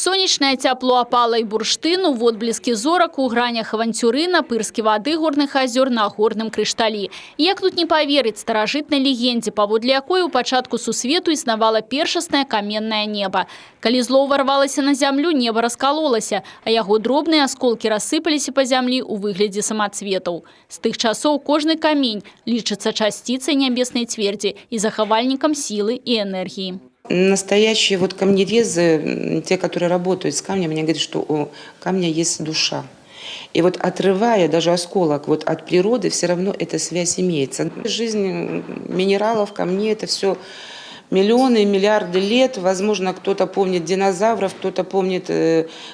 Сонечнае цяпло апала і бурштыну, водбліскі зорак у гранях аванцюрына, пырскі вады горных азёр на горным крышталі. І як тут не паверыць старажытнай легендзе, паводле якой у пачатку сусвету існавала першаснае каменнае неба. Калі зло ўварвалася на зямлю, неба раскалолася, а яго дробныя асколкі рассыпаліся па зямлі ў выглядзе самацветаў. З тых часоў кожны камень лічыцца часціцай нябеснай цвердзі і захавальнікам сілы і энергіі. Настоящие вот камнерезы, те, которые работают с камнем, они говорят, что у камня есть душа. И вот, отрывая даже осколок вот от природы, все равно эта связь имеется. Жизнь минералов, камней – это все миллионы, миллиарды лет. Возможно, кто-то помнит динозавров, кто-то помнит,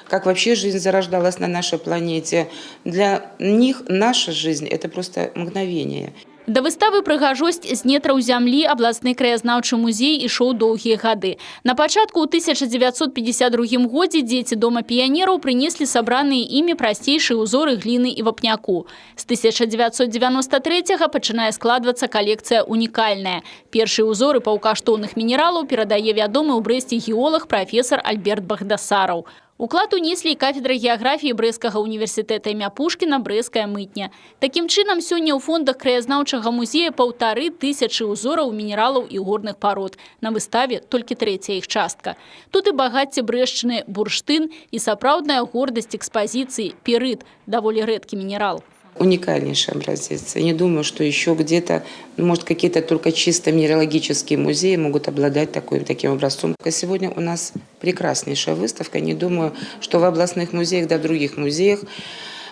как вообще жизнь зарождалась на нашей планете. Для них наша жизнь – это просто мгновение. Да выставы «Прыгажосць з нетраў зямлі» абласны краязнаўчы музей ішоў доўгія гады. На пачатку ў 1952 годзе дзеці Дома піянераў прынеслі сабраныя імі прасцейшыя ўзоры гліны і вапняку. З 1993 пачынае складвацца калекцыя унікальная. Першыя ўзоры паўкаштоўных мінералаў перадае вядомы ў Брэсце геолаг прафесар Альберт Багдасараў. Уклад унеслі і кафедра геаграфіі Брэсцкага універсітэта імя Пушкіна, Брэсцкая мытня. Такім чынам, сёння ў фондах краязнаўчага музея 1500 узораў мінералаў і горных парод. На выставе толькі трэцяя іх частка. Тут і багацце Брэшчыны бурштын, і сапраўдная гордасць экспазіцыі пірыт, даволі рэдкі мінерал. Уникальнейший образец. Я не думаю, что еще где-то, ну, может, какие-то только чисто минералогические музеи могут обладать таким образцом. А сегодня у нас прекраснейшая выставка. Не думаю, что в областных музеях, да в других музеях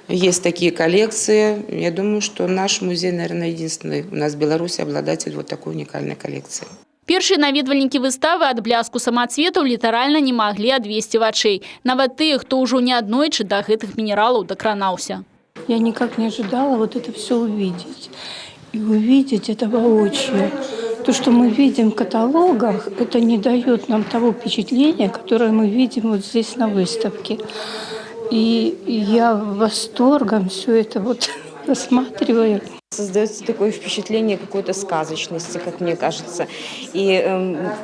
есть такие коллекции. Я думаю, что наш музей, наверное, единственный у нас в Беларуси обладатель вот такой уникальной коллекции. Першыя наведвальнікі выставы ад бляску самацветаў літаральна не маглі адвесці вачэй. Нават тыя, хто ўжо неаднойчы да гэтых мінералаў дакранаўся. Я никак не ожидала вот это все увидеть. И увидеть это воочию. То, что мы видим в каталогах, это не дает нам того впечатления, которое мы видим вот здесь, на выставке. И я восторгом все это вот рассматриваю. Создается такое впечатление какой-то сказочности, как мне кажется. И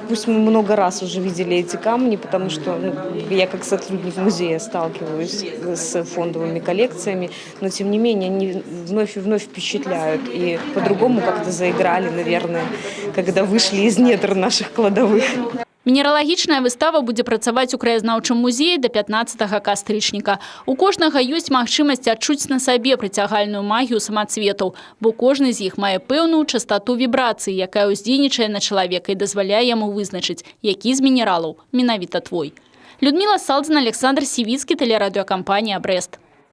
пусть мы много раз уже видели эти камни, потому что, ну, я как сотрудник музея сталкиваюсь с фондовыми коллекциями, но тем не менее они вновь и вновь впечатляют. И по-другому как-то заиграли, наверное, когда вышли из недр наших кладовых. Мінералагічная выстава будзе працаваць у краязнаўчым музеі да 15 кастрычніка. У кожнага ёсць магчымасць адчуць на сабе прыцягальную магію самацветаў, бо кожны з іх мае пэўную частату вібрацыі, якая ўздзейнічае на чалавека і дазваляе яму вызначыць, які з мінералаў менавіта твой. Людміла Салдзіна, Аляксандр Сівіцкі, тэлерадыёкампанія «Брэст».